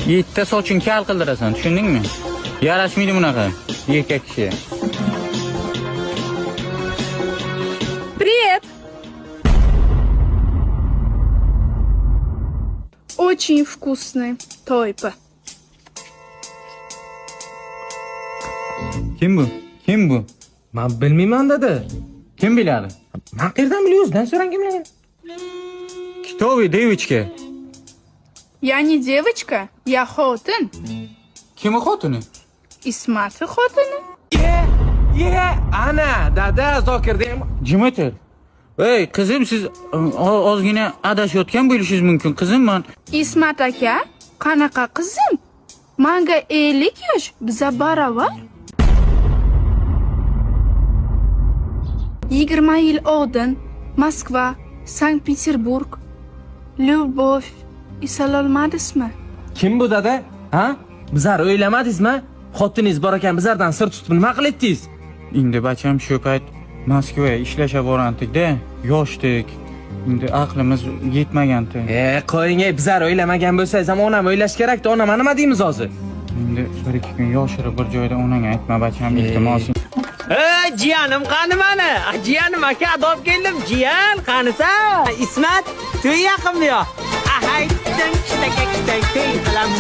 Yettita soching kal qildirasan, tushundingmi? Yarashmaydi bunaqa erkak kishi. Привет! Очень вкусный toypa. Kim bu? Kim bu? Man bilmayman dada. Kim biladi? Man qayerdan bilay, o'zidan so'rang kimligini. Кто вы, девочка? Я не девочка, я xotin. Kimni xotini? Ismati xotini. Ye, ana dada, Zokirda ham Jim o'tir. Ey, qizim, siz ozgina adashayotgan bo'lishingiz mumkin, qizim, man Ismat aka, qanaqa qizim? Manga 50 yosh, biza baravar. 20 yil oldin Moskva, Sankt-Peterburg, Любовь eslolmadingizmi? Kim bu dada? Ha? Bizlar o'ylamadingizmi? Xotiningiz bor ekan, bizlardan sir tutib nima qilyapsiz? Endi bacham shu payt Moskvaga ishlasha borandik-da, yoshdik. Endi aqlimiz yetmagandi. E, qo'ying, ey, bizlar o'ylamagan bo'lsangiz ham onam o'ylash kerak-da, onam nima deymiz hozir? Endi bir ikki kun yoshirib bir joyda onangga aytma bacham, iltimos. Ey jiyanim qani mani? Jiyanim aka olib keldim. Jiyan qanisan? Ismat, to'y yaqinmi yo? Ahaytdan kishtaka kishtak to'y qilamiz.